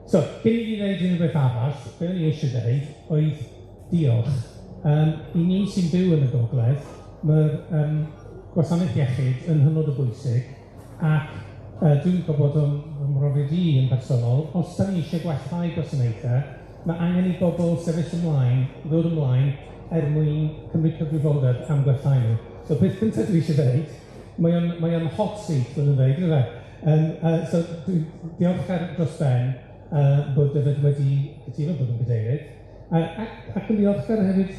So, cyn i fi ddeud unrhyw beth arall, be o'n i eisiau dweud oedd diolch. I ni sy'n byw yn y gogledd, mae'r gwasanaeth iechyd yn hynod o bwysig, ac dwi'n gwybod o'n mhrofiad i yn bersonol, os da ni eisiau gwellhau gwasanaethau, mae angen i bobl sefyll ymlaen, ddod ymlaen, er mwyn cymryd cyfrifoldeb am gwellhau nhw. So, peth cyntaf dwi eisiau dweud, mae o'n hot seat, maen nhw'n dweud, yndyfe? So, dwi'n diolchgar dros ben bod Dyfed wedi cytuno bod yn gadeirydd, ac yn ddiolchgar hefyd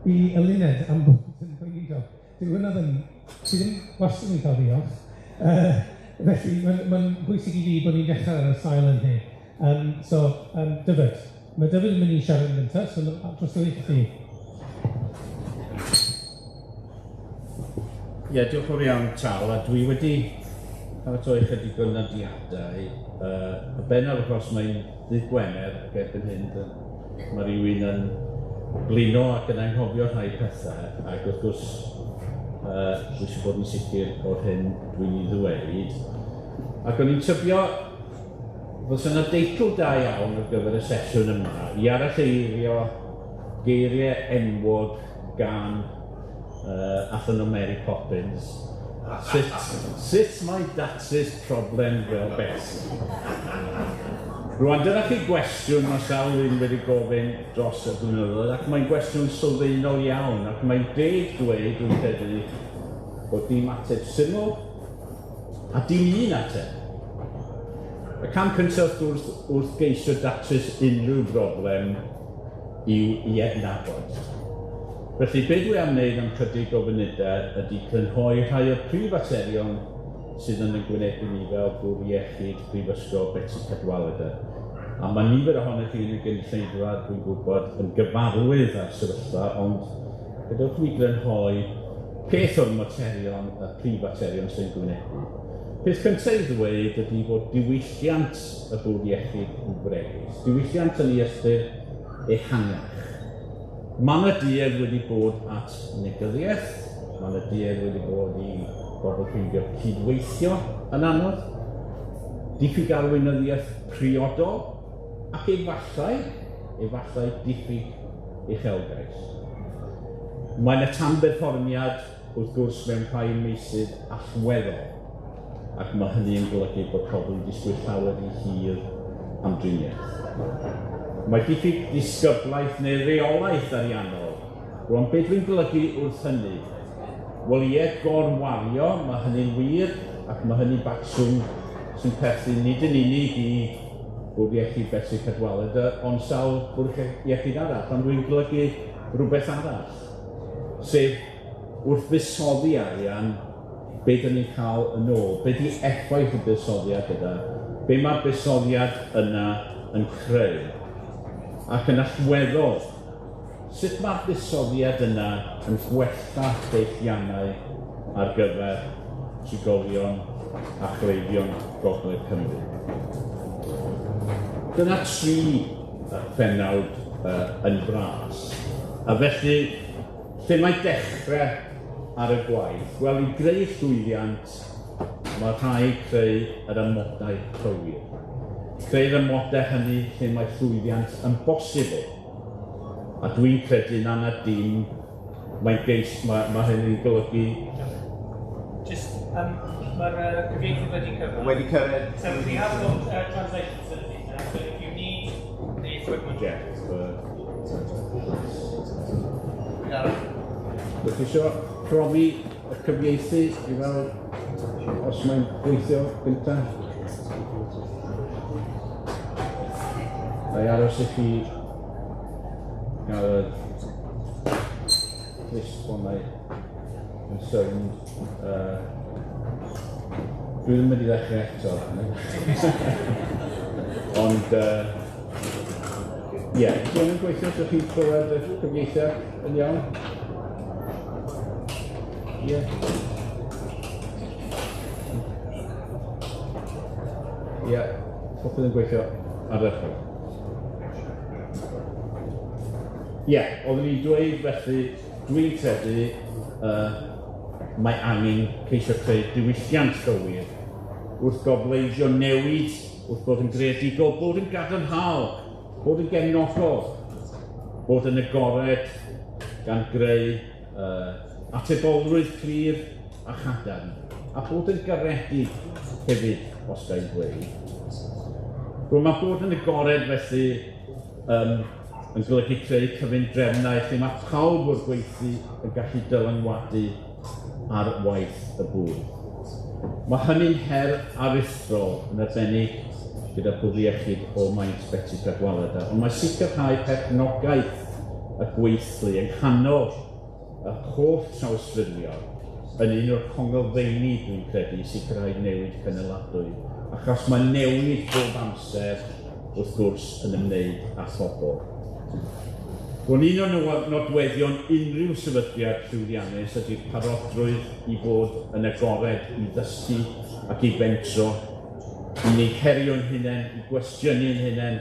i Eluned am bod yn gweinidog. Dyw hwnna ddim, ti ddim wastad yn cael diolch. Felly, mae'n bwysig i fi bod ni'n dechrau ar y sail yn hyn. So, Dyfed. Mae Dyfed yn mynd i siarad yn gyntaf, so dros i chi. Ie, diolch yn fawr iawn, Tal, a dwi wedi paratoi chydig o nodiadau. Y bennaf achos mae'n ddydd Gwener ac erbyn hyn mae rhywun yn blino ac yn anghofio rhai pethau, ac wrth gwrs dwi eisiau bod yn sicr o'r hyn dwi'n ei ddweud. Ac o'n i'n tybio fysa yna deitl da iawn ar gyfer y sesiwn yma i aralleirio geiriau enwog gan allan o Mary Poppins. Sut mae datrys problem fel Betsi? Rwan, dyna chi gwestiwn mae sawl un wedi gofyn dros y blynyddoedd, ac mae'n gwestiwn sylfaenol iawn, ac mae'n deg dweud, dwi'n credu, bod dim ateb syml a dim un ateb. Y cam cyntaf wrth geisio datrys unrhyw broblem yw i adnabod. Felly, be dwi am wneud am chydig o funudau ydy crynhoi rhai o'r prif faterion sydd yn ein gwynebu ni fel Bwrdd Iechyd Prifysgol Betsi Cadwaladr. A mae nifer ohonoch chi yn y gynulleidfa, dwi'n gwybod, yn gyfarwydd â'r sefyllfa, ond gadewch i mi grynhoi peth o'r materion, y prif faterion sy'n gwynebu. Peth cyntaf i ddweud ydy bod diwylliant y Bwrdd Iechyd yn fregus. Diwylliant yn ei ystyr ehangach. Mae yna duedd wedi bod at negyddiaeth, mae yna duedd wedi bod i bobl ffeindio cydweithio yn anodd, diffyg arweinyddiaeth priodol, ac efallai diffyg uchelgais. Mae yna tanberfformiad, wrth gwrs, mewn rhai meysydd allweddol, ac mae hynny yn golygu bod pobl yn disgwyl llawer rhy hir am driniaeth. Mae diffyg disgyblaeth neu reolaeth ariannol. Rwan, be dwi'n golygu wrth hynny? Wel ie, gorwario, mae hynny'n wir, ac mae hynny'n batrwm sy'n perthyn nid yn unig i Bwrdd Iechyd Betsi Cadwaladr, ond sawl bwrdd iechyd arall, ond dwi'n golygu rhywbeth arall, sef wrth fuddsoddi arian, be dyn ni'n cael yn ôl, be di effaith y buddsoddiad yna, be mae'r buddsoddiad yna yn creu, ac yn allweddol, sut mae'r buddsoddiad yna yn gwella deilliannau ar gyfer trigolion a chleifion Gogledd Cymru. Dyna tri pennawd yn fras. A felly, lle mae dechrau ar y gwaith? Wel, i greu llwyddiant, mae rhaid creu yr amodau cywir. Creu'r amodau hynny lle mae llwyddiant yn bosibl. A dwi'n credu na na dim, mae'n geis, mae hynny'n golygu... Just, mae'r cyfieithydd wedi cyrraedd. Wedi cyrraedd. So we have got translation facilities now, so if you need the equipment... Project. Ydych chi eisiau profi y cyfieithu i weld os mae'n gweithio gynta? Na i aros i chi gael y clustffonau yn sownd. Dwi ddim wedi ddechrau eto. Ond, ie, dwi'n yn gweithio, ydych chi'n clywed y cyfieithiad yn iawn? Ie. Ie, popeth yn gweithio ardderchog. Ie, oeddwn i'n dweud felly, dwi'n credu mae angen ceisio creu diwylliant gywir wrth gofleidio newid wrth bod yn greadigol, bod yn gadarnhaol, bod yn gefnogol, bod yn agored, gan greu atebolrwydd clir a chadarn, a bod yn garedig hefyd, os ga i ddweud. Wel, ma' bod yn agored felly yn golygu creu cyfundrefnau lle ma' pawb o'r gweithlu yn gallu dylanwadu ar waith y bwrdd. Ma' hynny'n her aruthrol yn arbennig gyda bwrdd iechyd o maint Betsi Cadwaladr, ond mae sicrhau perchnogaeth y gweithlu yng nghanol y holl trawsffurfio yn un o'r conglfeini, dwi'n credu, i sicrhau newid cynaladwy, achos mae newid bob amser, wrth gwrs, yn ymwneud â phobl. Wel, un o nodweddion unrhyw sefydliad llwyddiannus ydy'r parodrwydd i fod yn agored i ddysgu ac i fentro, i ni herio'n hunain, i gwestiynu'n hunain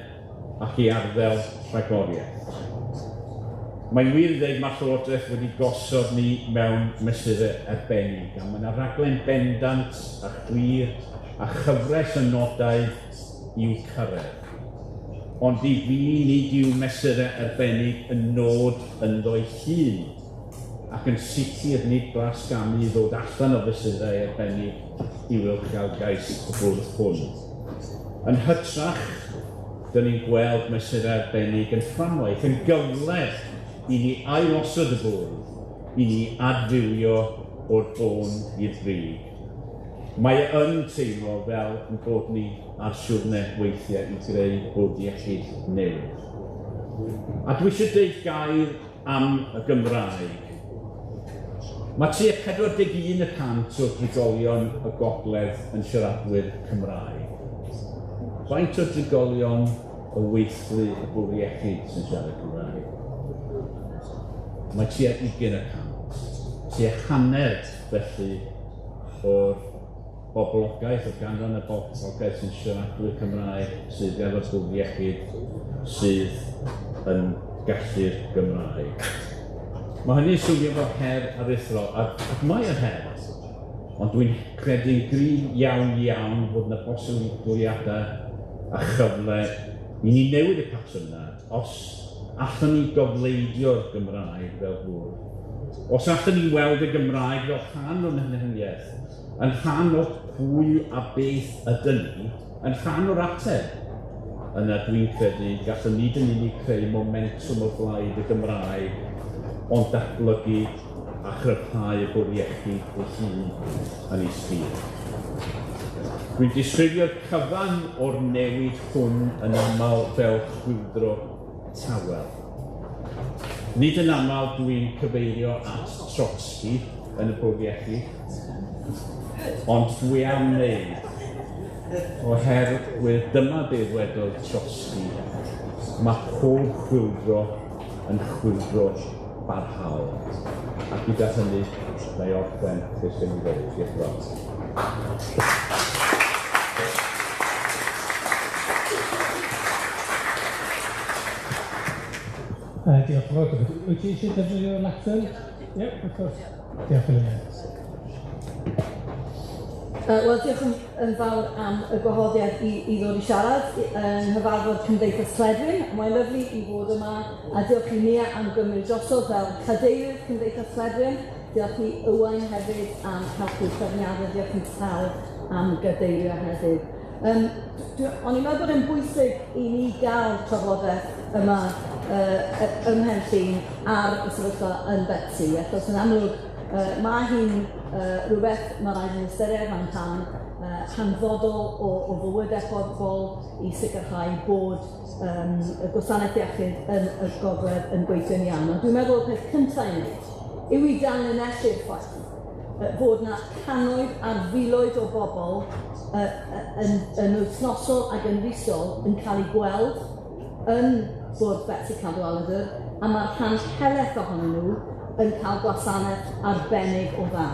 ac i arddel rhagoriaeth. Mae'n wir i ddweud mae'r Llywodraeth wedi gosod ni mewn mesurau arbennig, a mae yna raglen bendant a chlir a chyfres o nodau i'w cyrraedd. Ond i fi, nid yw mesurau arbennig yn nod ynddo'i hun, ac yn sicr nid blasgamu i ddod allan o fesurau arbennig i uchelgais y bwrdd hwn. Yn hytrach, dyn ni'n gweld mesurau arbennig yn fframwaith, yn gyfle i ni ailosod y bwrdd, i ni adfywio o'r bôn i'r brig. Mae e yn teimlo fel yn bod ni ar siwrne weithiau i greu bwrdd iechyd newydd. A dwi eisiau dweud gair am y Gymraeg. Mae tua 41% o drigolion y Gogledd yn siaradwyr Cymraeg. Faint o drigolion o weithlu y bwrdd iechyd sy'n siarad Cymraeg? Mae tua 20%. Tua hanner felly o'r boblogaeth, o ganran y boblogaeth sy'n siaradwyr Cymraeg sydd efo'r bwrdd iechyd sydd yn gallu'r Gymraeg. Mae hynny'n swnio fel her aruthrol, ac mae yn her, ond dwi'n credu'n gryf iawn iawn fod yna bosibiliadau a chyfle i ni newid y patrwm yna os allwn ni gofleidio'r Gymraeg fel bwrdd, os allwn ni weld y Gymraeg fel rhan o'n hunaniaeth, yn rhan o pwy a beth ydyn ni, yn rhan o'r ateb, yna dwi'n credu gallwn nid yn unig creu momentwm o blaid y Gymraeg, ond datblygu a chryfhau y bwrdd iechyd ei hun yn ei sgil. Dwi'n disgrifio'r cyfan o'r newid hwn yn aml fel chwyldro tawel. Nid yn aml dwi'n cyfeirio at Trotsky yn y bwrdd iechyd, ond dwi am wneud, oherwydd dyma be ddwedodd Trotsky, mae pob chwyldro yn chwyldro barhaol. A gyda hynny, na i orffen beth sy'n ei ddweud. Diolch yn fawr. Diolch yn fawr. Wyt ti eisiau defnyddio'r lectern? Ie, wrth gwrs. Diolch yn fawr. Wel, diolch yn fawr am y gwahoddiad i ddod i siarad yng nghyfarfod Cymdeithas Cledwyn. Mae'n lyfli i fod yma, a diolch i Nia am gymryd drosodd fel cadeirydd Cymdeithas Cledwyn. Diolch i Owain hefyd am helpu trefniadau, diolch i Tal am gadeirio hefyd. O'n i'n meddwl bod e'n bwysig i ni gael trafodaeth yma ym Mhenllyn ar y sefyllfa yn Betsi, achos yn amlwg mae hi'n rhywbeth mae rhaid i ni ystyried, mae'n rhan hanfodol o fywydau pobl i sicrhau bod y gwasanaeth iechyd yn y gogledd yn gweithio'n iawn. Ond dwi'n meddwl y peth cyntaf i wneud yw i danlinellu'r ffaith fod na cannoedd ar filoedd o bobl yn wythnosol ac yn fisol yn cael eu gweld yn bwrdd Betsi Cadwaladr, a mae'r rhan helaeth ohonyn nhw yn cael gwasanaeth arbennig o dda.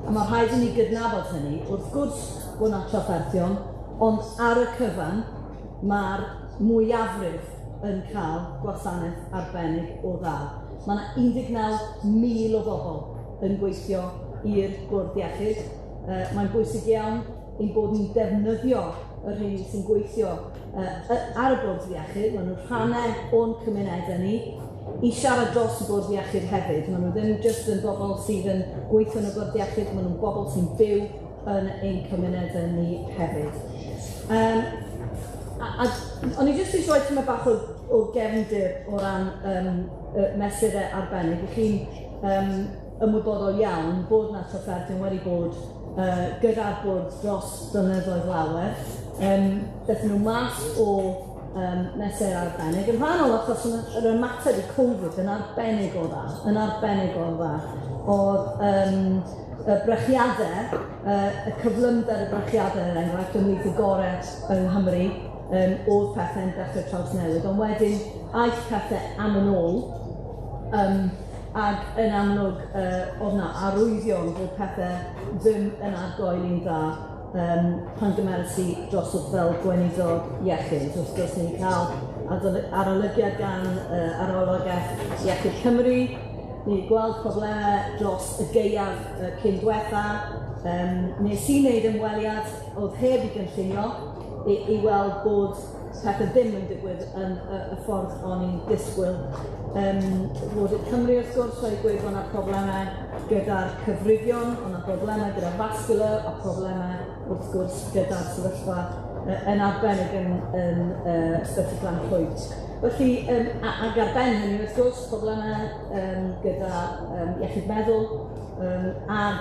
A mae rhaid i ni gydnabod hynny, wrth gwrs bod 'na trafferthion, ond ar y cyfan mae'r mwyafrif yn cael gwasanaeth arbennig o dda. Mae 'na 19,000 o bobl yn gweithio i'r bwrdd iechyd. Mae'n bwysig iawn ein bod ni'n defnyddio y rheini sy'n gweithio ar y bwrdd iechyd, maen nhw'n rhannau o'n cymunedau ni, i siarad dros y bwrdd iechyd hefyd. Maen nhw ddim jyst yn bobl sydd yn gweithio yn y bwrdd iechyd, maen nhw'n bobl sy'n byw yn ein cymunedau ni hefyd. A o'n i jyst eisiau rhoi tymed bach o gefndir o ran mesurau arbennig. Ych chi'n ymwybodol iawn bod 'na trafferthion wedi bod gyda'r bwrdd dros blynyddoedd lawer. Daethon nhw mas o mesur arbennig, yn rhannol achos yr ymateb i Covid yn arbennig o dda, yn arbennig o dda. Oedd y brechiadau, y cyflymder y brechiadau er enghraifft, ymhlith y gorau yng Nghymru, oedd pethau'n dechrau trawsnewid, ond wedyn aeth pethau am yn ôl, ac yn amlwg oedd 'na arwyddion bod pethau ddim yn argoeli'n dda pan gymeres i drosodd fel gweinidog iechyd. Wrth gwrs, ni'n cael arolygiad gan Arolygaeth Iechyd Cymru, ni wedi gweld problemau dros y gaeaf cyn diwetha. Nes i wneud ymweliad oedd heb i gynllunio i weld bod pethau ddim yn digwydd yn y ffordd o'n i'n disgwyl. Fod y Cymru wrth gwrs wedi gweud bod yna problemau gyda'r cyfrifion, oedd yna problemau gyda vascular a problemau wrth gwrs gyda'r sefyllfa yn arbennig yn Ysbyty Glan Clwyd. Felly, ac ar ben hynny wrth gwrs, problemau gyda iechyd meddwl, ac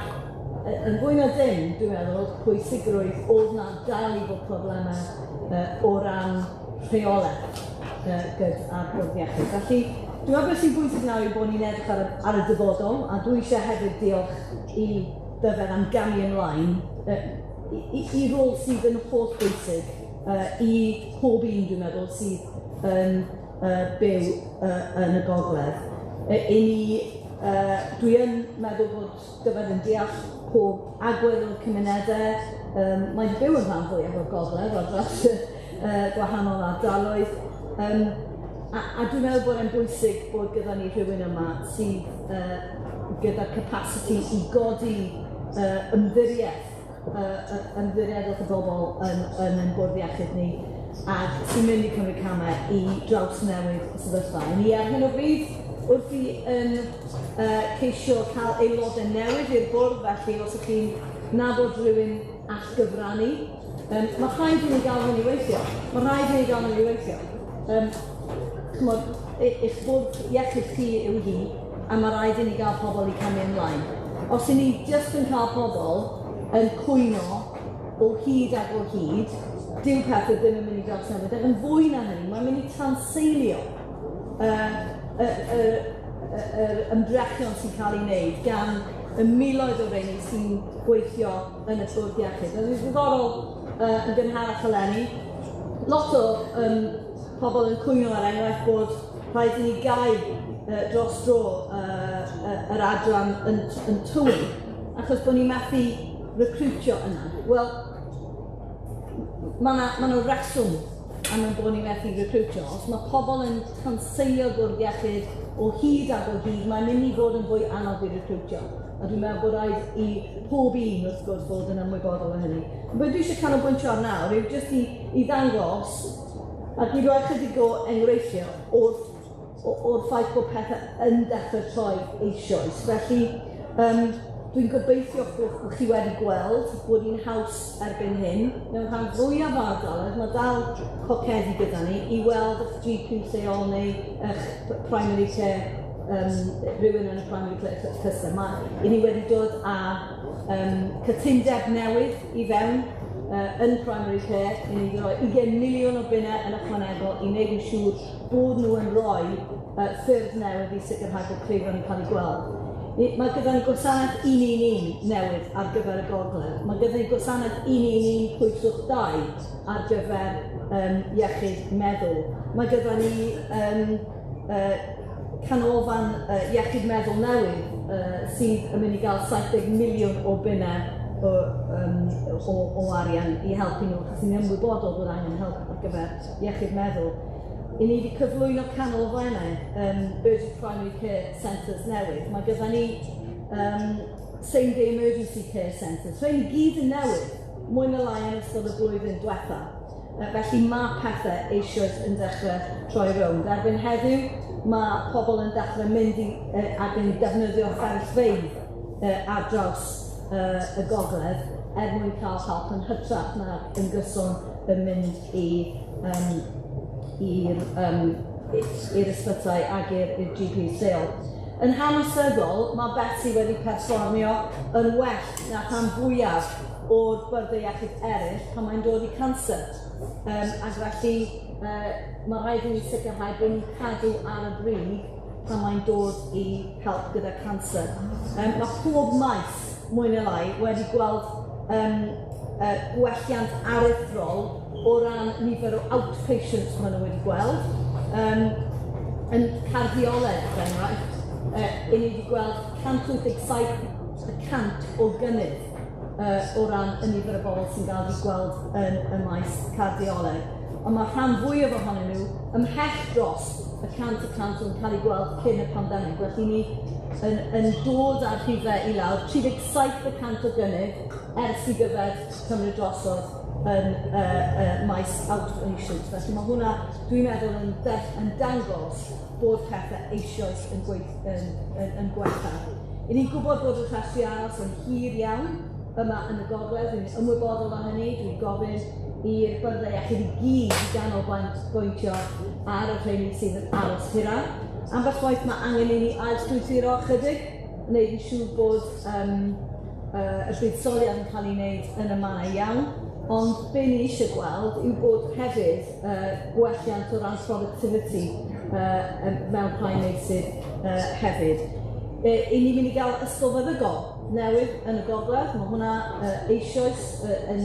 yn fwy na dim, dwi'n meddwl, pwysigrwydd oedd na dal i fod problemau o ran rheolaeth gyda'r bwrdd iechyd. Felly, dwi'n meddwl beth sy'n bwysig nawr yw bod ni'n edrych ar y dyfodol, a dwi eisiau hefyd diolch i Dyfed am gamu ymlaen i rôl sydd yn holl bwysig i pob un, dwi'n meddwl, sydd yn byw yn y gogledd. I ni, dwi yn meddwl bod Dyfed yn deall pob agwedd o'r cymunedau. Mae'n byw yn rhan fwyaf o'r gogledd ar draws gwahanol ardaloedd. A dwi'n meddwl bod e'n bwysig bod gyda ni rhywun yma sydd gyda capacity i godi ymddiriedwch y bobl yn ein bwrdd iechyd ni, ac sy'n mynd i cymryd camau i drawsnewid y sefyllfa. Ni ar hyn o bryd wrthi yn ceisio cael aelodau newydd i'r bwrdd, felly os ydych chi'n nabod rhywun all gyfrannu, mae rhaid i ni gael hwn i weithio. Mae rhaid i ni gael hwn i weithio. Ch'mod, eich bwrdd iechyd chi yw hi, a mae rhaid i ni gael pobl i camu ymlaen. Os 'y ni jyst yn cael pobl yn cwyno o hyd ac o hyd, dyw pethau ddim yn mynd i drawsnewid. Ac yn fwy na hynny, mae'n mynd i tanseilio yr ymdrechion sy'n cael ei wneud gan y miloedd o reini sy'n gweithio yn y bwrdd iechyd. Oedd yn ddiddorol yn gynharach eleni, lot o pobl yn cwyno er enghraifft bod rhaid i ni gau dros dro yr adran yn Tywyn, achos bod ni'n methu recrwtio yna. Wel, mae 'na reswm am ein bod ni'n methu recrwtio. Os mae pobl yn tanseilio bwrdd iechyd o hyd ac o hyd, mae'n mynd i fod yn fwy anodd i recrwtio. A dwi'n meddwl bod rhaid i pob un, wrth gwrs, fod yn ymwybodol o hynny. Be dwi eisiau canolbwyntio ar nawr yw jyst i ddangos ac i roi chydig o enghreifftiau o'r ffaith bod pethau yn dechrau troi eisoes. Felly, dwi'n gobeithio bod chi wedi gweld bod hi'n haws erbyn hyn, mewn rhan fwyaf o ardaloedd, mae dal pocedi gyda ni, i weld eich GP lleol neu eich primary care, rhywun yn y primary care system. Mae i ni wedi dod â cytundeb newydd i fewn yn primary care, i ni wedi rhoi 20 miliwn o bunnau yn ychwanegol i wneud yn siŵr bod nhw yn rhoi ffyrdd newydd i sicrhau bod cleifion yn cael eu gweld. Mae gyda ni gwasanaeth 111 newydd ar gyfer y gogledd. Mae gyda ni gwasanaeth 111.2 ar gyfer iechyd meddwl. Mae gyda ni canolfan iechyd meddwl newydd sydd yn mynd i gael 70 miliwn o bunnau o arian i helpu nhw, achos ni'n ymwybodol bod angen help ar gyfer iechyd meddwl. I ni wedi cyflwyno canolfannau Urgent Primary Care Centres newydd. Mae gyda ni Same Day Emergency Care Centres. Rhain i gyd yn newydd. mwy na lai yn ystod y blwyddyn diwetha. Felly mae pethau eisoes yn dechrau troi rownd. Erbyn heddiw, mae pobl yn dechrau mynd i, ac yn defnyddio fferyllfeydd ar draws y gogledd er mwyn cael help yn hytrach nag yn gyson yn mynd i'r ysbytai ac i'r GP lleol. Yn hanesyddol, mae Betsi wedi perfformio yn well na rhan fwyaf o'r byrddau iechyd eraill pan mae'n dod i canser. Ac felly mae rhaid i ni sicrhau bod ni'n cadw ar y brig pan mae'n dod i help gyda canser. Mae pob maes, mwy neu lai, wedi gweld gwelliant aruthrol o ran nifer o outpatients maen nhw wedi gweld. Yn cardioleg, er enghraifft, i ni wedi gweld 187% o gynnydd o ran y nifer o bobl sy'n gael eu gweld yn y maes cardioleg. Ond mae rhan fwyaf ohonyn nhw ymhell dros y 100% yn cael eu gweld cyn y pandemig. Felly ni yn dod â'r rhifau i lawr, 37% o gynnydd ers i gyfer cymryd drosodd yn maes outpatient. Felly mae hwnna, dwi'n meddwl, yn dangos bod pethau eisoes yn gwella. I ni'n gwybod bod y rhestri aros yn hir iawn yma yn y gogledd, dwi'n ymwybodol o hynny, dwi'n gofyn i'r byrddau iechyd i gyd i ganolbwyntio ar y rheini sydd yn aros hiraf. Ambell waith mae angen i ni ailstrwythuro ychydig, wneud yn siŵr bod y buddsoddiad yn cael ei wneud yn y mannau iawn, ond be ni eisiau gweld yw bod hefyd gwelliant o ran productivity mewn rhai meysydd hefyd. I ni'n mynd i gael ysgol feddygol newydd yn y gogledd, mae hwnna eisoes yn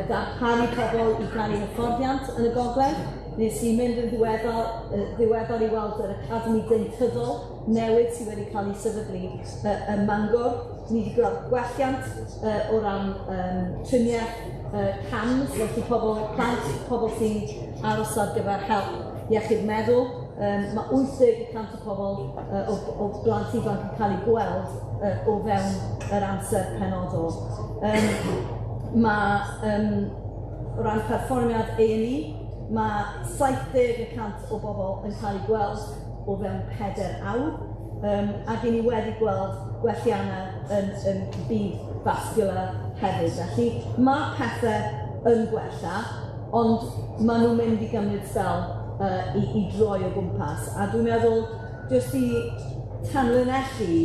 darparu pobl i gael eu hyfforddiant yn y gogledd. Nes i mynd yn ddiweddar i weld yr Academi Deintyddol newydd sydd wedi cael ei sefydlu ym Mangor. Ni wedi gweld gwelliant o ran triniaeth CAMS, felly pobl, plant, pobl sy'n aros ar gyfer help iechyd meddwl. Mae 80% o pobl o blant ifanc yn cael eu gweld o fewn yr amser penodol. Mae o ran perfformiad A&E, mae 70% o bobl yn cael eu gweld o fewn 4 awr, ac i ni wedi gweld gwelliannau yn byd vascular hefyd. Felly mae pethau yn gwella, ond maen nhw'n mynd i gymryd sbel i droi o gwmpas. A dwi'n meddwl, jyst i tanlinellu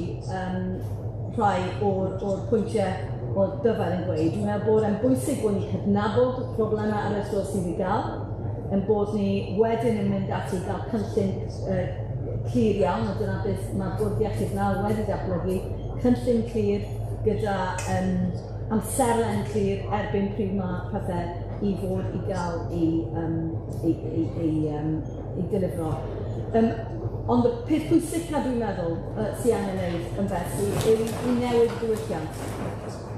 rhai o'r pwyntiau oedd Dyfed yn gweud, dwi'n meddwl bod e'n bwysig bod ni'n cydnabod problemau aruthrol sydd i gael, yn bod ni wedyn yn mynd ati i gael cynllun clir iawn, a dyna beth mae Bwrdd Iechyd nawr wedi datblygu, cynllun clir gyda amserlen clir erbyn pryd mae pethau i fod i gael ei delifro. Ond y peth pwysica dwi'n meddwl sydd angen wneud yn Betsi yw i newid diwylliant.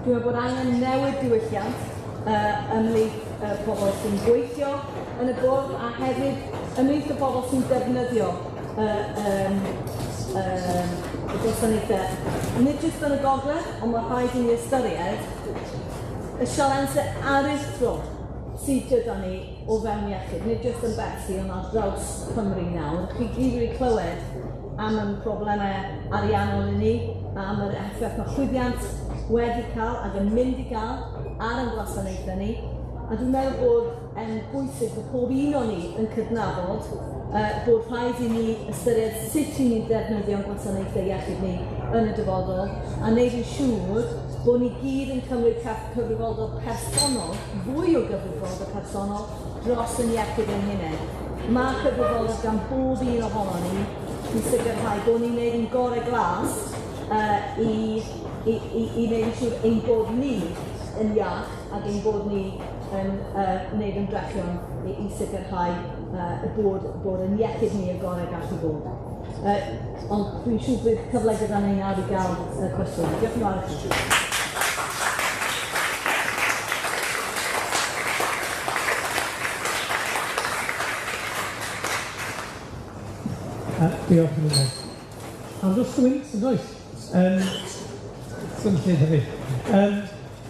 Dwi'n meddwl bod angen newid diwylliant ymhlith pobl sy'n gweithio yn y bwrdd a hefyd ymhlith y bobl sy'n defnyddio y gwasanaethau. Nid jyst yn y gogledd, ond mae rhaid i ni ystyried y sialensau aruthrol sydd gyda ni o fewn iechyd, nid jyst yn Betsi, ond ar draws Cymru nawr. Chi gyd wedi clywed am y problemau ariannol i ni, am yr effaith mae chwyddiant wedi cael ac yn mynd i gael ar ein gwasanaethau ni. A dwi'n meddwl bod yn bwysig bod pob un o'n ni yn cydnabod bod rhaid i ni ystyried sut i ni'n defnyddio'n gwasanaethau iechyd ni yn y dyfodol, a wneud yn siŵr bod ni gyd yn cymryd cyfrifoldeb personol, fwy o gyfrifoldeb personol, dros yn iechyd ein hunain. Mae cyfrifoldeb gan bob un ohono ni i sicrhau bod ni'n gwneud yn gorau glas i wneud yn siŵr ein bod ni yn iach ac ein bod ni yn gwneud ymdrechion i sicrhau y bod yn iechyd ni y gorau gallu bod. Ond dwi'n siŵr bydd cyfle gyda ni nawr i gael cwestiwn. Diolch yn fawr i chi. Diolch yn fawr. Andros o wynt, yn does? Swnllyd hefyd.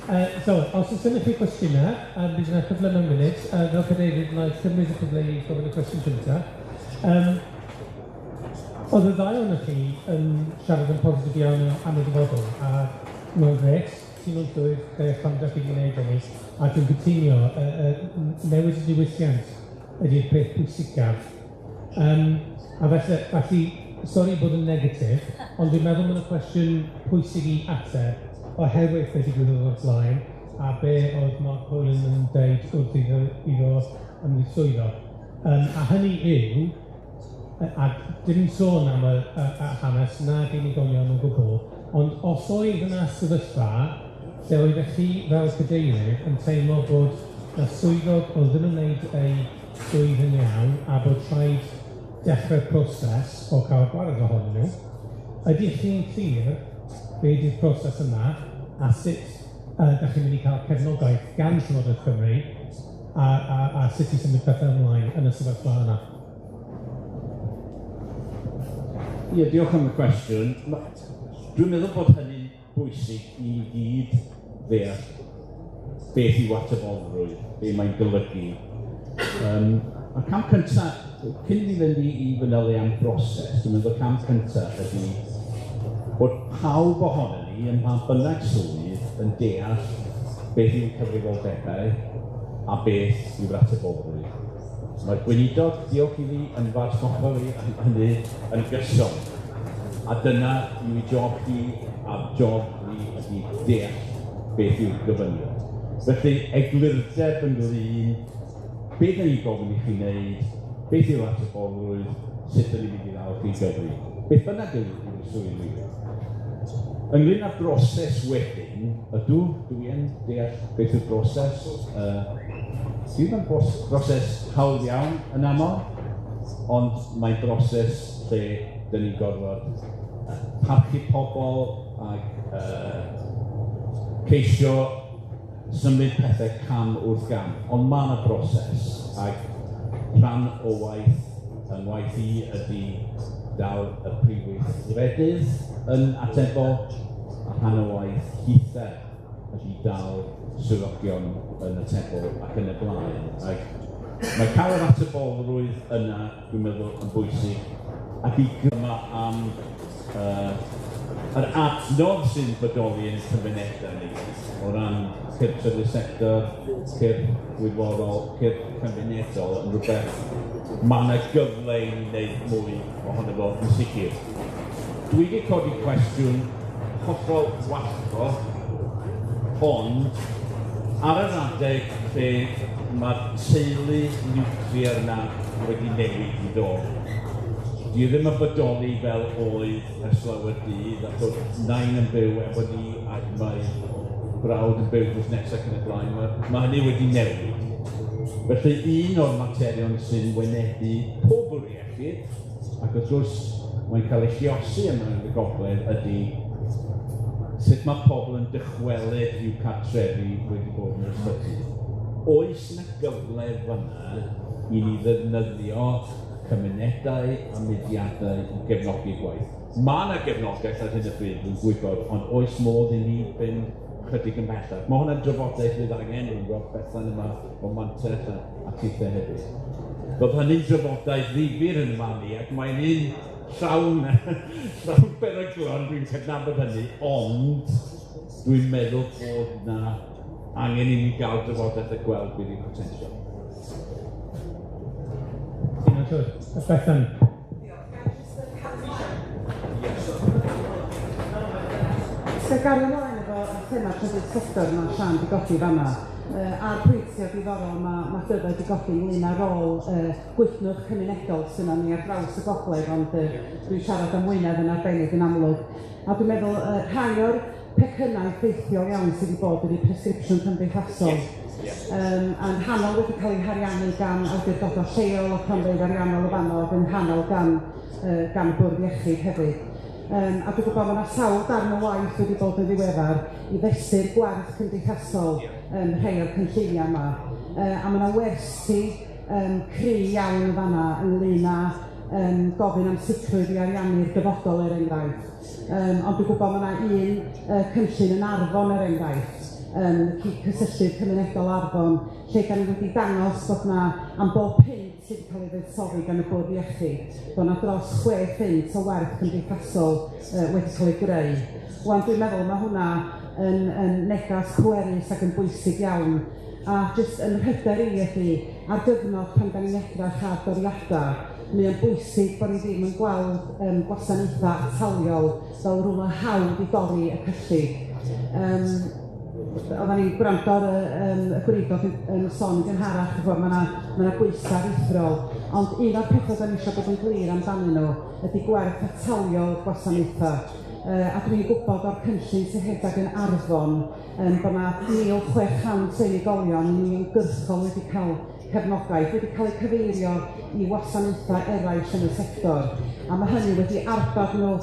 So, os oes gennych chi cwestiynau, bydd yna cyfle mewn munud. Fel cadeirydd, wna i cymryd y cyfle i gofyn y cwestiwn cyntaf. Oedd y ddau ohonoch chi yn siarad yn positif iawn am y dyfodol, a mae'n grêt, teimlo'n llwyr pam dach chi wedi gwneud hynny, a dwi'n cytuno, newid y diwylliant ydy'r peth pwysicaf. A felly, sori bod yn negatif, ond dwi'n meddwl bod y cwestiwn pwysig i ateb, oherwydd beth ddigwyddodd o'r blaen, a be oedd Mark Polin yn deud wrth iddo ymddiswyddo. A hynny yw, a dim sôn am y hanes nag unigolion o gwbl, ond os oedd yna sefyllfa lle oeddech chi fel cadeirydd yn teimlo bod y swyddog oedd ddim yn gwneud ei swydd yn iawn a bod rhaid dechrau'r proses o cael gwared ohonyn nhw, ydych chi'n clir be ydy'r proses yma a sut ydych chi'n mynd i cael cefnogaeth gan Llywodraeth Cymru a sut i symud pethau ymlaen yn y sefyllfa yna? Ie, diolch am y cwestiwn. Dwi'n meddwl bod hynny'n bwysig i ni gyd ddeall beth yw atebolrwydd, be mae'n golygu. A'r cam cyntaf, cyn i fi fynd i fanylu am broses, dwi'n meddwl cam cyntaf ydy bod pawb ohonon ni ym mha bynnag swydd yn deall beth yw'n cyfrifoldebau a beth yw'r atebolrwydd. Mae'r gweinidog, diolch iddi, yn fy atgoffa fi am hynny yn gyson. A dyna yw ei job hi, a'r job ni ydy deall beth yw'r gofynion. Felly, eglurdeb ynglyn be dan ni'n gofyn i chi wneud, beth yw'r atebolrwydd, sut dan ni'n mynd i ddal chi gyfri. Beth bynnag yw swydd ni. Ynglyn â'r broses wedyn, ydw, dwi yn deall beth yw'r broses. Sydd yn broses hawdd iawn yn aml, ond mae'n broses lle dyn ni'n gorfod parchu pobl ac ceisio symud pethau cam wrth gam. Ond mae yna broses, ac rhan o waith yng ngwaith i ydy dal y prif weithredydd yn atebol, a rhan o waith hithe ydy dal swyddogion yn atebol ac yn y blaen. Ac mae cael yr atebolrwydd yna, dwi'n meddwl, yn bwysig, ac i gyma am yr adnodd sy'n bodoli yn y cymunedau ni, o ran cyrff trydydd sector, cyrff gwirfoddol, cyrff cymunedol, yn rhywbeth mae yna gyfle i ni wneud mwy ohono fo yn sicr. Dwi wedi codi cwestiwn hollol wallgo, ond ar yr adeg lle mae'r teulu niwclear yna wedi newid i ddod. Dwi ddim yn bodoli fel oedd ers lawer dydd, ac oedd nain yn byw efo ni ac mae brawd yn byw drws nesaf ac yn y blaen. Mae hynny wedi newid. Felly un o'r materion sy'n wynebu pob bwrdd iechyd, ac wrth gwrs mae'n cael ei lluosi yma yn y gogledd, ydy sut mae pobl yn dychwelyd i'w cartrefi wedi bod yn yr ysbyty. Oes yna gyfle fan'na i ni ddefnyddio cymunedau a mudiadau i gefnogi gwaith? Mae yna gefnogaeth ar hyn o bryd, dwi'n gwybod, ond oes modd i ni fynd chydig yn bellach? Mae hwnna'n drafodaeth fydd angen, dwi'n gweld Bethan yma o Mantell a tithe hefyd. Bydd hynny'n drafodaeth ddifyr yn fan i, ac mae'n un llawn beryglon, dwi'n cydnabod hynny, ond dwi'n meddwl bod na angen i ni gael drafodaeth a gweld beth yw'r potensial. Bethan. So gario ymlaen efo thema trydydd sector mae Siân 'di godi fan'na, a'r pwyntiau diddorol ma' Dyfed wedi godi ynglyn â rôl gwytnwch cymunedol sydd yna ni ar draws y gogledd, ond dwi'n siarad am Wynedd yn arbennig yn amlwg. A dwi'n meddwl rhai o'r pecynnau effeithiol iawn sydd wedi bod ydy presgripsiwn cymdeithasol. A'n rhannol wedi cael ei hariannu gan awdurdodau lleol a cronfeydd ariannol y fanno, ac yn rhannol gan y Bwrdd Iechyd hefyd. A dwi'n gwybod bod yna sawl darn o waith wedi bod yn ddiweddar i fesur gwerth cymdeithasol rhai o'r cynlluniau yma. A mae yna wersi cry iawn yn fan'na ynglyn â gofyn am sicrwydd i ariannu'r dyfodol, er enghraifft. Ond dwi'n gwybod mae yna un cynllun yn Arfon, er enghraifft. Cysylltydd Cymunedol Arfon, lle da ni wedi dangos bod 'na am bob punt sydd wedi cael ei fuddsoddi gan y Bwrdd Iechyd, bod 'na dros 6 phunt o werth cymdeithasol wedi cael ei greu. Wan dwi'n meddwl ma' hwnna yn negas pwerus ac yn bwysig iawn, a jyst yn hyder i ydy, ar gyfnod pan da ni'n edrach ar doriadau, mae o'n bwysig bod ni ddim yn gweld gwasanaethau ataliol fel rhywle hawdd i dorri y cyllid. Oeddan ni'n gwrando ar y gweinidog yn sôn yn gynharach, ch'bo', ma' 'na bwysa' aruthrol, ond un o'r petha 'dan ni isio bod yn glir amdanyn nhw ydy gwerth ataliol gwasanaetha. A dwi'n gwybod o'r cynllun sy'n rhedeg yn Arfon bod 'na 1,600 o unigolion yn uniongyrchol wedi cael cefnogaeth, wedi cael eu cyfeirio i wasanaethau eraill yn y sector, a mae hynny wedi arbad nhw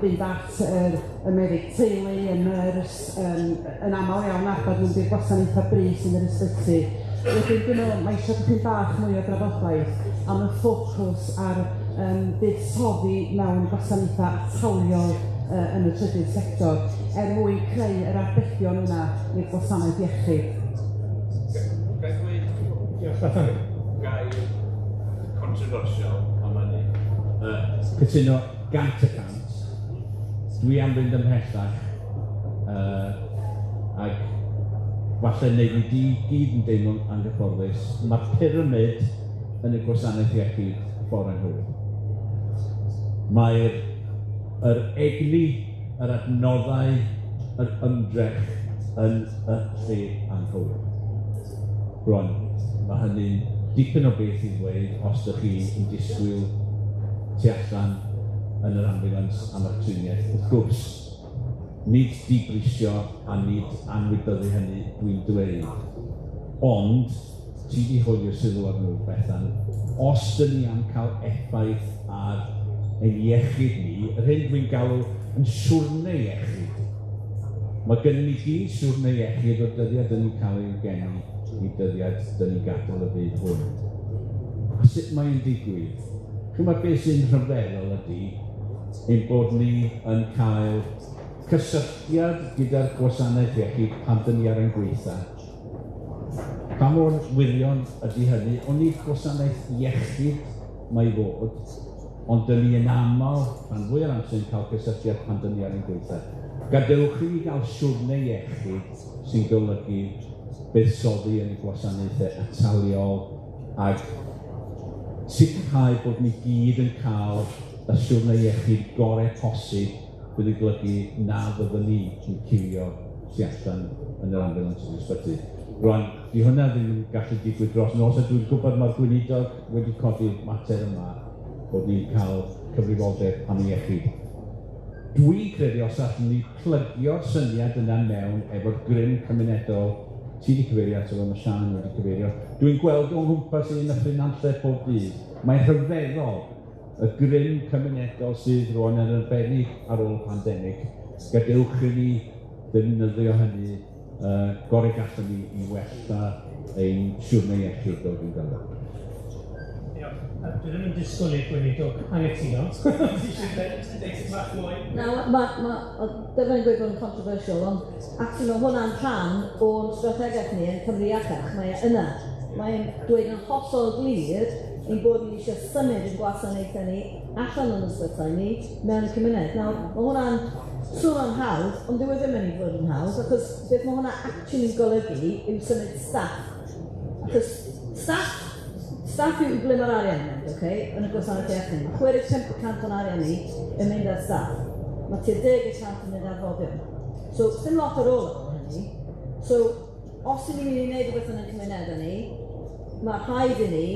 fynd at y meddyg teulu, y nyrs, yn aml iawn arbad nhw'n i'r gwasanaethau brys yn yr ysbyty. Wedyn dwi'n meddwl mae eisiau dipyn bach mwy o drafodaeth am y ffocws ar buddsoddi mewn gwasanaethau ataliol yn y trydydd sector er mwyn creu yr arbedion yna i'r gwasanaeth iechyd. Ga i ddweud Diolch, Bethan. Gair controversial am hynny. Cytuno 100%. Dwi am fynd ymhellach ac falle wneud ni gyd yn deimlo'n anghyfforddus. Mae'r pyramid yn y gwasanaeth iechyd y ffordd anghywir. Mae'r yr egni, yr adnoddau, yr ymdrech yn y lle anghywir. Rwan, mae hynny'n dipyn o beth i ddweud os ydych chi yn disgwyl tu allan yn yr ambulance am eich triniaeth. Wrth gwrs, nid dibrisio a nid anwybyddu hynny dwi'n dweud, ond ti 'di hwylio sylw ar nhw, Bethan, os dyn ni am cael effaith ar ein iechyd ni, yr hyn dwi'n galw yn siwrne iechyd. Mae gennym ni gyd siwrne iechyd o'r dyddiad dyn ni'n cael ein geni i dyddiad dyn ni'n gadael y byd hwn. A sut mae'n digwydd? Chimod beth sy'n rhyfeddol ydy ein bod ni yn cael cysylltiad gyda'r gwasanaeth iechyd pan dyn ni ar ein gweitha. Pa mor wirion ydy hynny? Ond nid gwasanaeth iechyd mae i fod, ond dyn ni yn aml, rhan fwy o'r amser, yn cael cysylltiad pan dyn ni ar ein gweitha. Gadewch i ni gael siwrne iechyd sy'n golygu buddsoddi yn y gwasanaethau ataliol ac sicrhau bod ni gyd yn cael y siwrne iechyd gorau posib bydd yn golygu na fyddwn ni yn ciwio tu allan yn yr ambulance yn ysbyty. Rwan, di hwnna ddim yn gallu digwydd dros nos, a dwi'n gwybod mae'r gweinidog wedi codi'r mater yma bod ni'n cael cyfrifoldeb am iechyd. Dwi'n credu os allwn ni plygio'r syniad yna mewn efo'r grym cymunedol, ti wedi cyfeirio ato fo, mae Siân wedi cyfeirio. Dwi'n gweld o'n nghwmpas i yn Nyffryn Nantlle pob dydd. Mae'n rhyfeddol y grym cymunedol sydd rwan yn arbennig ar ôl y pandemig. Gadewch i ni ddefnyddio hynny gorau gallwn ni i wella ein siwrne iechyd fel dwi'n galw. Diolch. Dwi ddim yn disgwyl i'r gweinidog anghytuno. Ti eisiau dweud tipyn bach mwy? Na, dyma ni'n gweud bod yn controversial, ond actually mae hwnna'n rhan o'n strategaeth ni yn Cymru Iachach. Mae e yna. Mae'n dweud yn hollol glir ein bod ni eisiau symud ein gwasanaethau ni allan o'n ysbytai ni mewn y cymuned. Nawr, mae hwnna'n swnio'n hawdd, ond dyw e ddim yn mynd i fod yn hawdd, achos beth mae hwnna actually'n golygu yw symud staff. Achos staff yw ble mae'r arian yn mynd, okay? Yn y gwasanaeth iechyd. Mae 65% o'n arian ni yn mynd ar staff. Mae tua 10% yn mynd ar foddion. So, dim lot ar ôl ar hynny. So, os ydyn ni'n mynd i wneud rhywbeth yn y cymunedau ni, mae rhaid i ni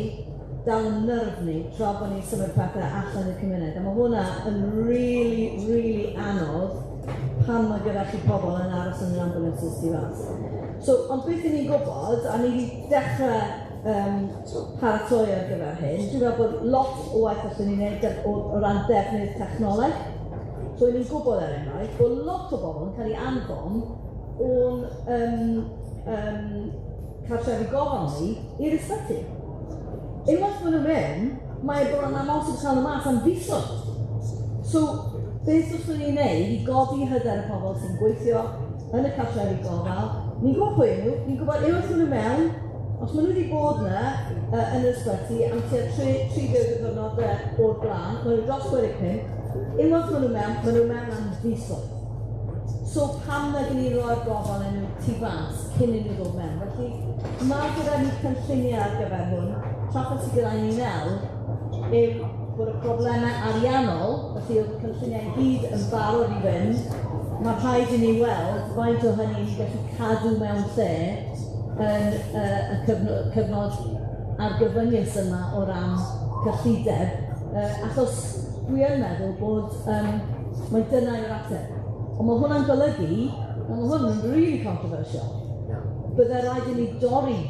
dal yn nerf ni tra bod ni'n symud pethau allan i'r cymuned. A mae hwnna yn really, really anodd pan mae gyda chi pobl yn aros yn yr ambulances tu fas. So, ond beth 'y ni'n gwybod, a ni wedi dechrau paratoi ar gyfer hyn, dwi'n meddwl bod lot o waith allwn ni wneud o ran defnydd technoleg. So, ni'n gwybod er enghraifft bod lot o bobl yn cael ei anfon o'n cartrefi gofal ni i'r ysbyty. Unwaith maen nhw'n mynd, mae bron amhosib cael nhw mas am fisoedd. So, beth allwn ni wneud i godi hyder y pobl sy'n gweithio yn y cartrefi gofal, Ni'n gwybod pwy nhw, ni'n gwybod unwaith maen nhw mewn, os maen nhw wedi bod yna yn yr ysbyty am tua 30 o ddiwrnodau o'r blaen, maen nhw dros 65, unwaith maen nhw mewn, maen nhw mewn am fisoedd. So pam nag 'yn ni roi'r gofal i nhw tu fas cyn i nhw ddod mewn? Felly mae gyda ni cynlluniau ar gyfer hwn. Trafferth sydd gyda ni nawr yw bod y problemau ariannol, felly oedd y cynlluniau i gyd yn barod i fynd, mae rhaid i ni weld faint o hynny ni'n gallu cadw mewn lle yn y cyfnod argyfyngus yma o ran cyllideb, achos dwi yn meddwl bod mae dyna yw'r ateb. Ond mae hwnna'n golygu, a mae hwn yn really controversial, bydde rhaid i ni dorri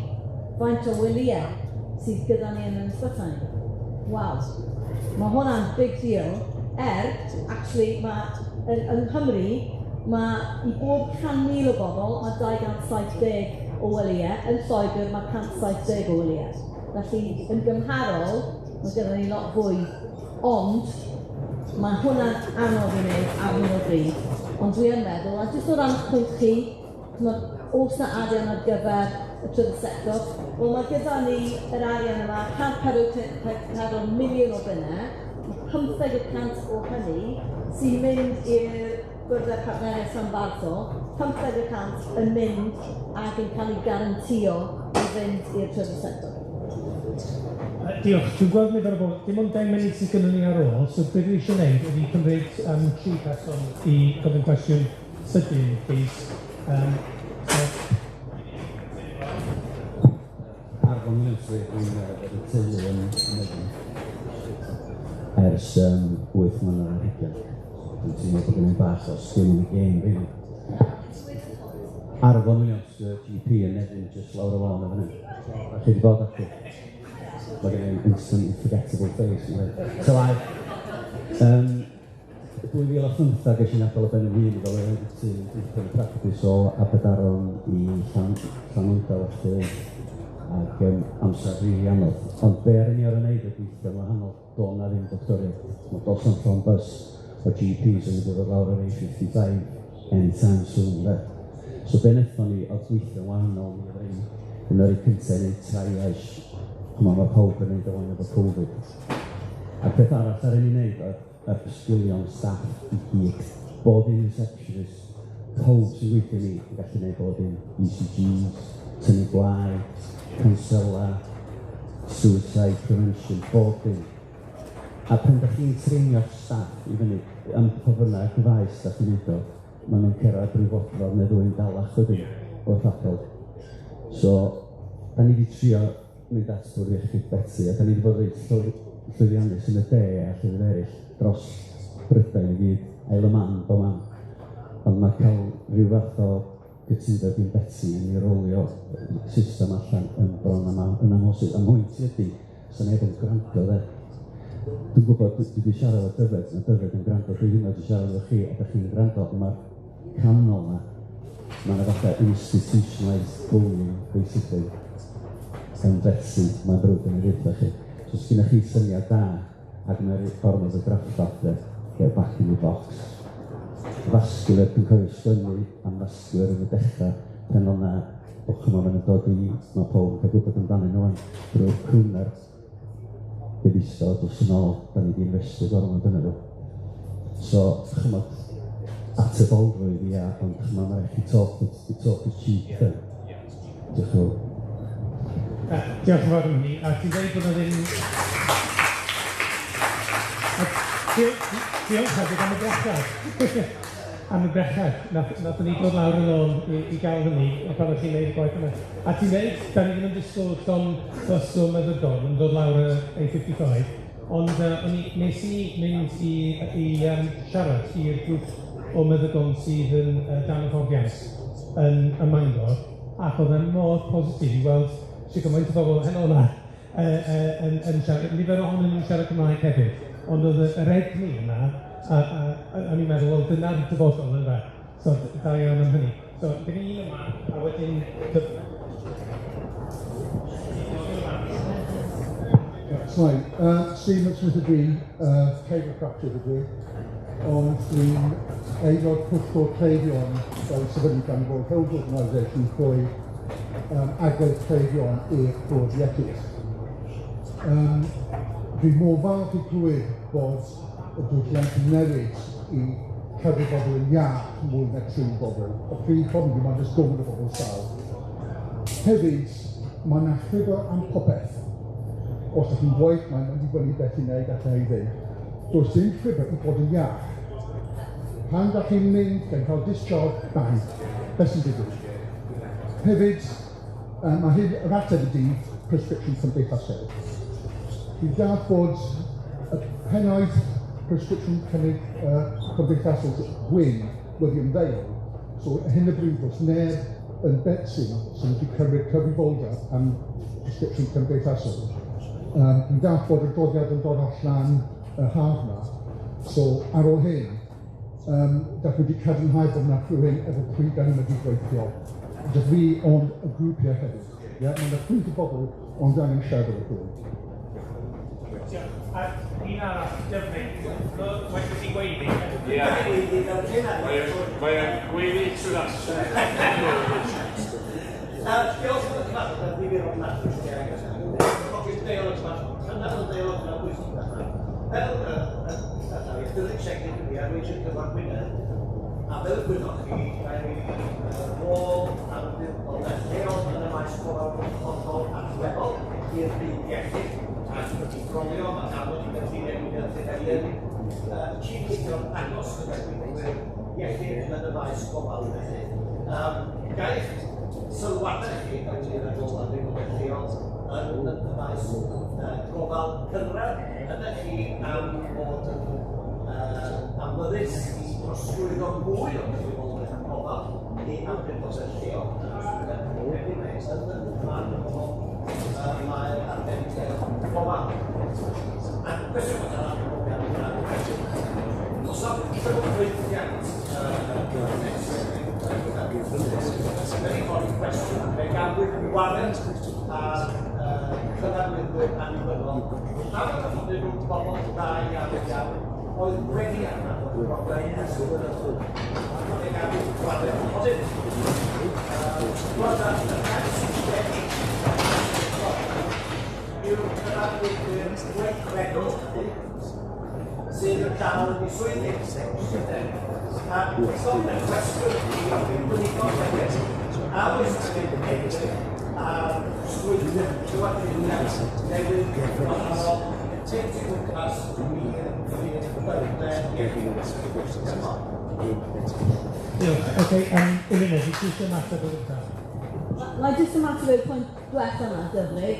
faint o wyliau sydd gyda ni yn yr ysbytai. Waw, mae hwnna'n big deal, actually, mae yng Nghymru, mae i bob 100,000 o bobl, mae 270 o wyliau, yn Lloegr mae 170 o wyliau. Felly, yn gymharol, mae gyda ni lot fwy, ond mae hwnna'n anodd i wneud ar hyn o bryd. Ond dwi yn meddwl, a jyst o ran eich pwynt chi, ch'mod, oes 'na arian ar gyfer y trydydd sector? Wel, mae gyda ni yr arian yma, 144 miliwn o bunnau, mae 15% o hynny sy'n mynd i'r byrddau partneriaeth rhanbarthol, 15% yn mynd ac yn cael ei garantio i fynd i'r trydydd sector. Diolch. Dwi'n gweld nifer o bobl, dim ond 10 munud sydd gynnon ni ar ôl, so be dwi eisiau gwneud ydy cymryd tri person i gofyn cwestiwn sydyn, please. So, Arfon Williams, dwi'n efo teulu yn Nefyn ers 8 mlynedd ar hugain. Dwi'n teimlo bod gen i bach o skin in the game, really. Arfon Williams, GP yn Nefyn, just lawr y lôn o fan hyn. A chi wedi bod actually? Mae gen i'n instantly forgettable face. Mae'n rhaid. So I, 2015 ges i'n adael o ben yn hun fel yr ti'n gweithio yn practice o Aberdaron i Llanwndal felly ac amser rili anodd. Ond be ar ni ar y wneud y gweithio'n wahanol, do na ddim doctoriaid. Mae dos am llond bus o GPs yn mynd i ddod lawr yr A55 anytime soon, de. So be wnaethon ni oedd gweithio'n wahanol, ni oedd un o'r cyntaf i wneud triage, ch'mo' ma' pawb yn neud o wan efo Covid. A'r peth arall ar ni wneud oedd upskillio'n staff i gyd. Bob un receptionist, pawb sy'n gweithio ni yn gallu gwneud bob un ECGs, tynnu gwaed, cwnsela, suicide prevention, bob dim. A pan dach chi'n treinio'ch staff i fyny am pa bynnag faes dach chi'n neud o, ma' nw'n cyrraedd ryw fodfedd neu ddwy'n dalach wedyn wrth apêl. So, da ni 'di trio mynd at Bwrdd Iechyd Betsi, a da ni 'di bod reit llwyddiannus yn y de a llefydd eraill dros Brydain i gyd, Isle of Man, bob man. Ond ma' cael rhyw fath o gytundeb gin Betsi i ni rolio system allan yn bron yn amhosib. A mhwynt i ydi, sa neb yn gwrando de. Dwi'n gwybod, dwi 'di siarad efo Dyfed, ma' Dyfed yn gwrando, dwi ddim wedi siarad efo chi, a 'dach chi'n gwrando, ond ma'r canol 'na, ma' 'na fatha institutionalised bullying, basically, yn Betsi, mae'n ddrwg gen i ddeutha chi. So os gennych chi syniad da, ac mae'r gormod o drafferth de, get back in the box. Vascular, dwi'n cofio sgwennu am vascular yn y dechrau, pan o'na, o ch'mo' ma' nw'n dod i, ma' pawb yn cael gwybod amdanyn nhw ŵan, drwy'r crwner Gyfeistod dros yn ôl, da ni 'di investio gormod yno fo. So, ch'mod, atebolrwydd, ia, ond ch'mod, ma' raid chi talk, the talk is cheap, de. Diolch yn fawr. Diolch yn fawr am hynny, a ti'n dweud bod 'na ddim... A diolch hefyd am y brechad. Am y brechad. Nathon ni dod lawr yn ôl i gael hynny, a pan o'ch chi'n neud y gwaith yna. A ti'n dweud, da ni ddim yn disgwyl llond bws o meddygon yn dod lawr y A55, ond o'n i, nes i mynd i siarad i'r grŵp o meddygon sydd yn dan hyfforddiant yn y Mangor, ac oedd e'n mor positif i weld shwt gymaint o bobl heno yna yn siarad, nifer ohonyn nhw'n siarad Cymraeg hefyd, ond oedd yr egni yna, a o'n i'n meddwl, wel, dyna'r dyfodol ynde. So, da iawn am hynny. So, gyda un yma, a wedyn... Sorry, Stephen Smith ydw i, chiropractor ydw i, ond dwi'n aelod pwyllgor cleifion fel sefydlu gan World Health Organisation trwy agwedd cleifion i'r bwrdd iechyd. Dwi mor falch i clywed bod y diwylliant yn newid i cadw bobl yn iach mwy na trin bobl. Y prif problem yw mae'n jyst gormod o bobl sâl. Hefyd, mae 'na llyfr am popeth. Os ydych chi'n gwaith, mae'n mynd i fyny beth i wneud allai i ddim. Does dim llyfr i fod yn iach. Pan dach chi'n mynd, gan cael discharge, bang, beth sy'n digwydd? Hefyd, mae hyn, yr ateb ydy prescription cymdeithasol. Dwi'n deall bod y pennaeth prescription cynnig cymdeithasol Gwyn wedi ymddeol, so ar hyn o bryd does neb yn Betsi sydd wedi cymryd cyfrifoldeb am prescription cymdeithasol. Dwi'n deall bod y doddiad yn dod allan y haf 'ma, so ar ôl hyn, dach chi wedi cadarnhau bod 'na rhywun efo pwy 'dan ni'n medru gweithio. Jyst fi ond y grwpiau hefyd. Ie, mae 'na llwyth o bobl ond angen siarad efo rhywun. Diolch. A un arall, Dyfrig, wedi ti gweiddi? Ie. Mae o'n gweiddi trwy'r amser. Diolch am y cyfarfod ddifyr ofnadwy. Codi'r deialog yma, cynnal y deialog yma bwysig yma. Fel Dyfrig Segyn dwi a rwy'n Cyngor Gwynedd, a fel y gwyddoch chi, mae rôl awdurdodau lleol yn y maes gofal hollol allweddol i'r byd iechyd, ac wedi brolio, mae amod i gynlluniau Gwynedd lle yn cydweithio'n agos gyda gweithwyr iechyd yn y maes gofal felly. Gaeth sylwadau chi ynglyn â rôl awdurdodau lleol yn y maes gofal cynradd, ydych chi am fod yn awyddus i drosglwyddo mwy o gyfrifoldeb gofal i awdurdodau lleol? Yn y man hwnnw mae'r arbenigedd gofal. A cwestiwn arall, oes 'na llywodraethiant wedi codi cwestiwn, fe gafwyd warrant ar cyfarwyddwyr annibynnol am y cyfnod nhw'n bobl dda iawn iawn oedd wedi adnabod y broblem ers blynyddoedd. Fe gafwyd gwarant ohonynt. Roedd y rhai sydd wedi yw'r cyfarwyddwyr gweithredol hynny sydd yn dal yn eu swyddi. A gofyn y cwestiwn i gweinidog hefyd, a oes angen edrych ar strwythur llywodraethiant newydd gwahanol tuag o gwmpas i'r byrddau iechyd? Diolch. Oce, Elinor, ti eisiau ymateb o'r gyntaf? Mae jyst ymateb i'r pwynt diwetha yma, Dyfrig.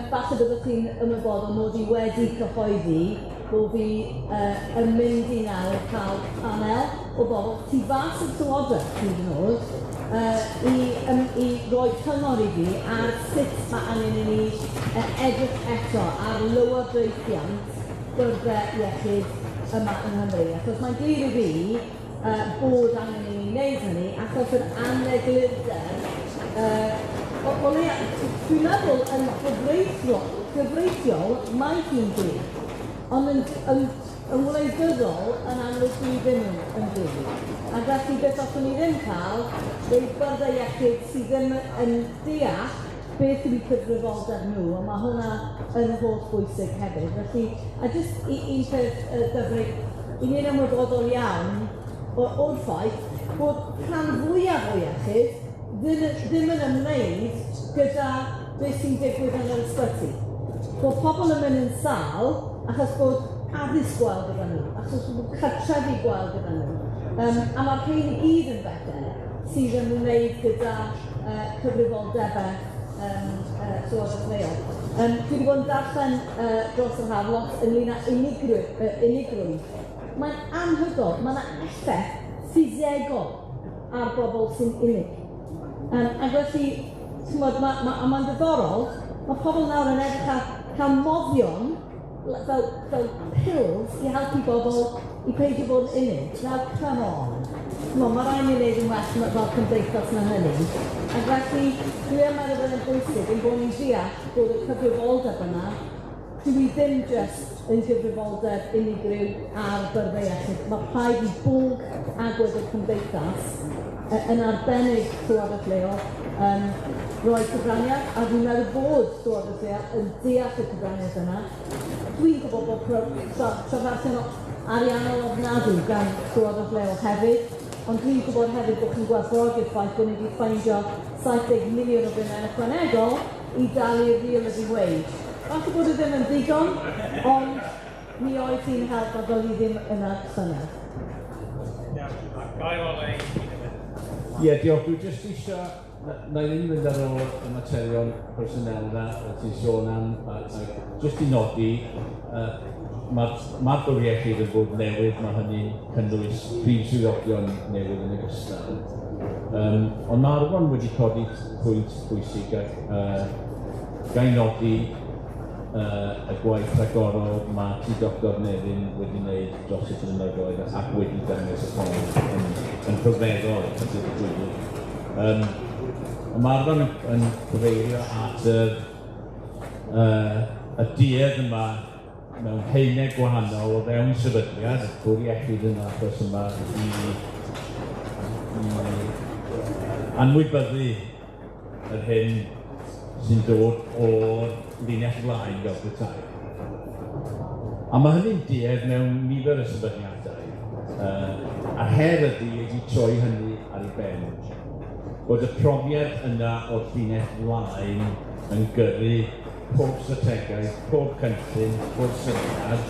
Falle byddwch chi'n ymwybodol mod i wedi cyhoeddi bod fi yn mynd i nawr cael panel o bobl tu fas i'r Llywodraeth hyd yn oed i roi cyngor i fi ar sut mae angen i ni edrych eto ar lywodraethiant byrddau iechyd yma yng Nghymru. Achos mae'n glir i fi bod angen i ni wneud hynny, achos yr aneglurder, o leia, dwi'n meddwl yn gyfreithiol mae hi'n glir, ond yn wleidyddol yn amlwg dwi ddim yn glir. Ac felly beth allwn ni ddim cael yw byrddau iechyd sydd ddim yn deall beth yw cyfrifoldeb nhw, a mae hwnna yn holl bwysig hefyd. Felly, a jyst un peth, Dyfrig, i ni'n ymwybodol iawn o'r ffaith bod rhan fwyaf o iechyd ddim yn ymwneud gyda beth sy'n digwydd yn yr ysbyty. Bod pobl yn mynd yn sâl achos bod addysg gwael gyda nhw, achos bod cartrefi gwael gyda nhw. A mae'r rhain i gyd yn bethau sydd yn ymwneud gyda cyfrifoldebau Llywodraeth leol. Dwi wedi bod yn darllen dros yr haf lot ynglyn â unigrwydd. Mae'n anhygoel, mae yna effaith ffisegol ar bobl sy'n unig. Ac felly, t'mod, a mae'n diddorol, mae pobl nawr yn edrych ar cael moddion fel pills i helpu bobl i peidio bod yn unig. Now, come on. T'mod, mae rhaid ni wneud yn well fel cymdeithas na hynny. Ac felly, dwi yn meddwl bod e'n bwysig ein bod ni'n deall bod y cyfrifoldeb yna Dwi ddim jyst yn gyfrifoldeb unigryw ar byrddau iechyd. Mae rhaid i bob agwedd o'r cymdeithas, yn arbennig Llywodraeth Leol, roi cyfraniad, a dwi'n meddwl bod Llywodraeth Leol yn deall y cyfraniad yna. Dwi'n gwybod bod trafferthion ariannol ofnadwy gan Llywodraeth Leol hefyd, ond dwi'n gwybod hefyd bod chi'n gwerthfawrogi'r ffaith bod ni wedi ffeindio 70 miliwn o bunnau yn ychwanegol i dalu'r real living wage. Falle bod e ddim yn ddigon, ond mi oedd hi'n help a doedd hi ddim yna llynedd. Ie, diolch. Dwi jyst eisiau, na i ddim mynd ar ôl y materion personel yna o ti'n sôn am, a jyst i nodi, mae'r bwrdd iechyd yn bwrdd newydd, mae hynny'n cynnwys prif swyddogion newydd yn ogystal. Ond mae Arfon wedi codi pwynt pwysig ac ga i nodi y gwaith rhagorol mae tŷ Doctor Nefyn wedi wneud dros y blynyddoedd ac wedi dangos y ffordd yn rhyfeddol a dweud y gwir. Ond mae Arfon yn cyfeirio at y duedd yma mewn haenau gwahanol o fewn sefydliad, y bwrdd iechyd yn achos yma i anwybyddu yr hyn sy'n dod o'r linell flaen fel petai. A mae hynny'n duedd mewn nifer o sefydliadau, a her ydy troi hynny ar ei ben. Bod y profiad yna o'r llinell flaen yn gyrru pob strategaeth, pob cynllun, pob syniad,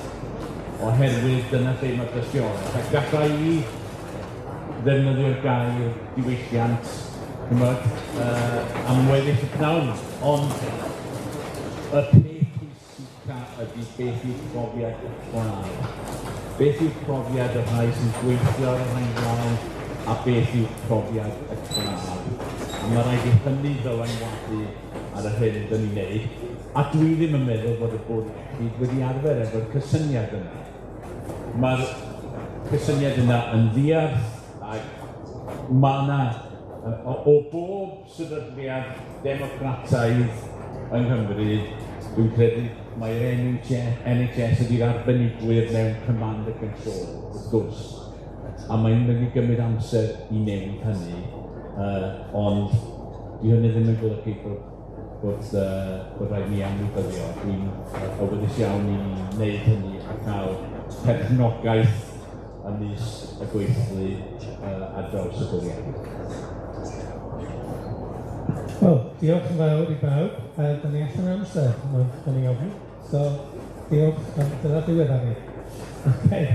oherwydd dyna lle mae'r dystiolaeth. A galla i ddefnyddio'r gair diwylliant, chimod, am weddill y pnawn, ond y peth pwysica ydy beth yw profiad y claf. Beth yw profiad y rhai sy'n gweithio ar y rhain flaen, a beth yw profiad y claf. A mae rhaid i hynny ddylanwadu ar yr hyn dyn ni'n neud, a dwi ddim yn meddwl bod y bwrdd iechyd wedi arfer efo'r cysyniad yna. Mae'r cysyniad yna yn ddiarth, ac mae yna, o bob sefydliad democrataidd yng Nghymru, dwi'n credu mae'r NHS ydy'r arbenigwyr mewn command and control, wrth gwrs. A mae'n mynd i gymryd amser i newid hynny, ond di hynny ddim yn golygu bod rhaid ni anwybyddu o. Dwi'n awyddus iawn i wneud hynny a cael perchnogaeth ymysg y gweithlu ar draws y bwrdd iechyd. Wel, diolch yn fawr i bawb. Da ni allan o amser, da ni ofni. So, diolch, dyna diwedd arni. Okay.